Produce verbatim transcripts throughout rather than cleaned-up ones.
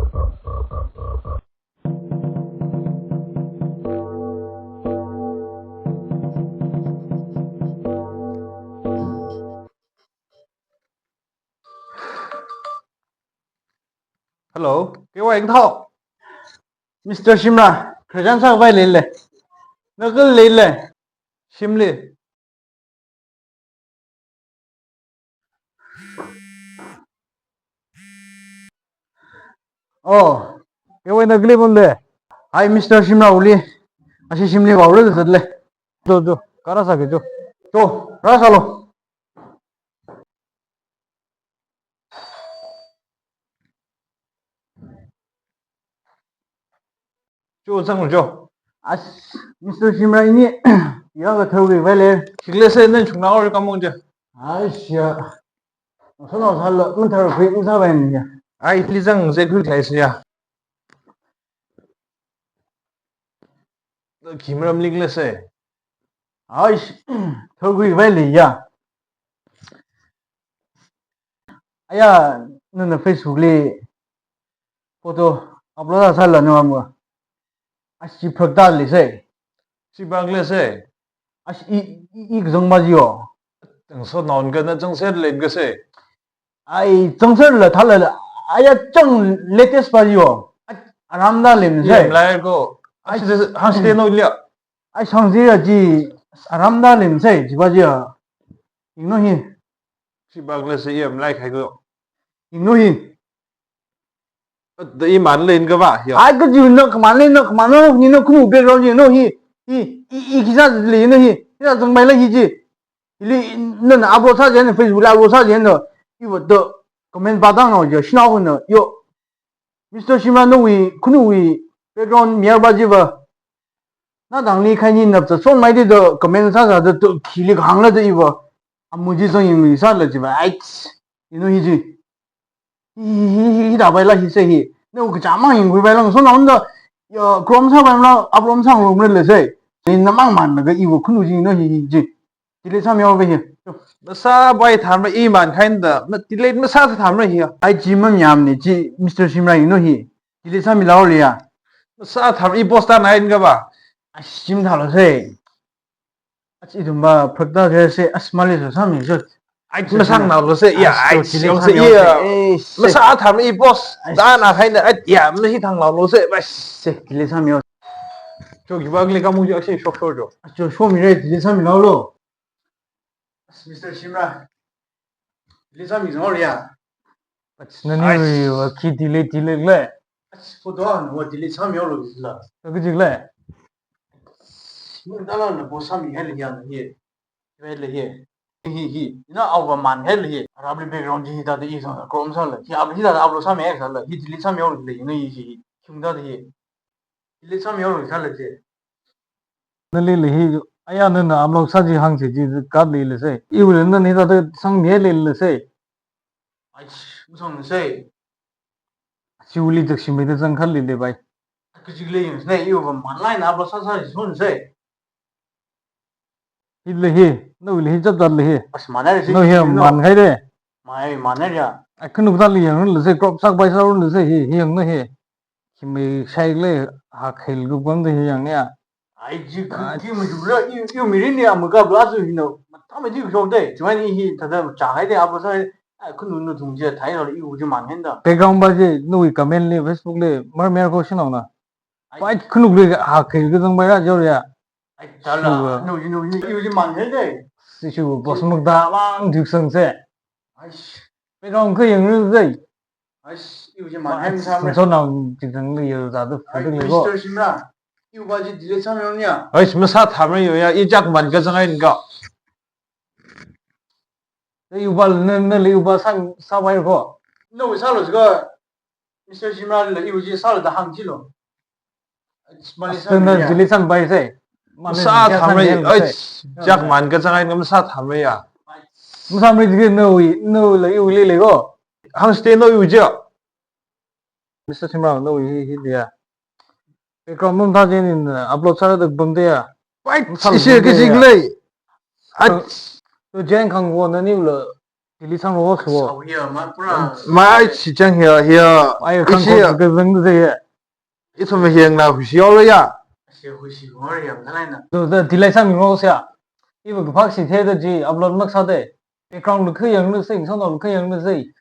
Hello, kei wa eng thao? Mister Shimra, khararchan sākhavai leile. Na kali leile? Shimli. Oh, kei wa na kali pamle? Hi, Mister Shimra uli. Ashi shimli vāura zatle. Jo, jo, kara sāki jo. Jo, kara sālo. Jo, zang jo. As, Mister Shimra ini, ya ka tharkhuikhavai le. Shiklese nen chungna or kamong je. Ai, shia. Sono sāla, man tharkhui, man sāvai ni ya. Ai, li zang zekhuikhalei se ya. Khi maram leilese. Ai, tharkhuikhavai le ya. Aya, nana Facebook li photo upload sāla na mamu. Ashi phaktā leise. Shi bak lese. Ashi i, i, i kazang ba jiyo. Tang so naon ka na chang ser len ka se. Ai, chang ser la thala la. Aya chang latest ba jiyo. Ai, aram da len se. Yem lai ko. Ai, hang ste no lia. Ai, sang ji ya ji, aram da len se, ji ba ji ya. Ing no hi. Shi bak lese yem lai khai ko. Ing no hi. Da i man len ka ba, ya. Ai, ka ji no, ka man len no, ka man no, ni no, khumu background ji no hi. Hi, i, i kisa le no hi. Kisa zang mai la hi ji. Ili, nana upload sā jen, Facebook la upload sā jen no. I wa do comment ba dang no, jo, shina ko no, yo. Mister Shimra, nawui, khunuwui background mayar ba ji ba. Na dang li khai ni nap cha son mai di do comment sā sā do, do khi li hang la do i ba. Amu ji zong ying li sā la ji ba. Ai, ino hi ji. Hi, hi, hi, hi, da bai la hi se hi. Nau ka cha mang ying hui bai lang son na do. Ya, Chrome sā bai la, Chrome sā ngrum le se. Ni na mang man na ga i ba khunu ji no hi, hi ji. Delete sāmihaolu hi. Masā bai tham ra i man khai da, ma delete masā tham ra hi. Ai chi mamayam ni chi Mister Shimra ino hi. Delete sāmihaolu ya. Masā tham i post ta nai ka ba. Ai shim thalo se. Ai chi dum ba prak ta se se as mali so sāmi so. Ai masang nalo se ya ai so delete sāmihaolu se ya. Masā tham i post ta na khai da ai ya ma hi thang nalo se. Bas se delete sāmihaolu. Cho ki ba ngle ka mu ja se shok shok jo. Cho show mi re delete sāmihaolu. As Mister Shimra. Delete sāmi zong ya. As nani ri wa khi delete delete le. As photo na wa delete sāmihaolu la. Ka jik le. Mun dala na bo sāmi hai le ya na hi. Hai le hi. Hi hi. Ina au ba man hai le hi. Rabli background ji hi ta de i sa Chrome sā le. Hi ab hi ta upload sāmi hai sā le. Hi delete sāmihaolu le. Ina hi hi. Khung ta de hi. Delete sāmihaolu sā le je. Nali le hi, aya nana upload sā ji hang se ji ka le le se. I ule nani ta ta sang mi le le se. Ai, masang le se. Chi uli tak shim ta sang khal le le bai. Ka jik le ying ne i u ba man lai na upload sā sā ji son se. Hi le hi, no le hi chap chap le hi. As man le se. No hi man khai de. Mai man ya. Ai khunu ta le yang le se, crop sāk bai sā le se hi, hi yang no hi. Khi mi shai le ha khel gu bam de hi yang ya. Ai ji khu khi ma ju ra i i mi rin ni am ga bla su hi no. Ma ta ma ji shong de. Chuan i hi ta da cha hai de a ba sa. Ai khunu nu thung je thai lo i u ji man hen da. Background ba je nu i comment le Facebook le mar mer ko shin na. Ai khunu le ha khel gu zang bai ra jo ya. Ai ta la nu ji nu ni i u ji man hen de. Si shu boss mak da lang juk sang se. Ai background ko yang ru zai. Ai, i u ji man hen sa me. So na jik sang le yo za du. Ai, photo le ko. Mister Shimra. I u ba ji delete sāmihaolu ya. Ai, masā tham ra yo ya, i jak man ka zang ai ka. Le i u ba le, le i u ba sā, sā bai ko. No, sā lo ko. Mister Shimra le i u ji sā lo da hang ji lo. Mali sā na delete sāmi bai se. Masā tham ra, ai, jak man ka zang ai masā tham ra ya. Masā mi ji no i, no le i u le le ko. Hang ste no i u ji. Mister Shimra, no hi hi dia. Background mum ta jen in upload sā da bam dia. Pai, isi ke jik le. Ai, to jen khang wo na ni lo. Delete sāngarok sāwo. Mai ai chi chang hiya, hiya. Ai ishi khangkho kazang zai ya. Ithum hiya ngana huishi yaolo ya. To, to, delete sāmingarok sāya. Iva kaphā shithei da chi upload maksā da. Background lukha yanglu sing, sound lukha yanglu sing.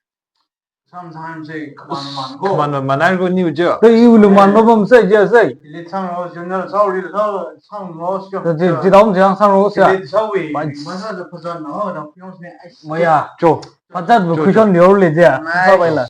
Sometimes eh, kaman man ko. Kaman man ai ko ni ujo. To iwulu man mapam sāya sāya. Delete sāngarok, general sorry, sāngarok sāya. To chi, chi dam chi sāngarok sāya. Delete sāwi. Masa da phazan na, da pyong ne ai. Maya. Cho. Phazat bu khuishon liole ja. Sāpaila.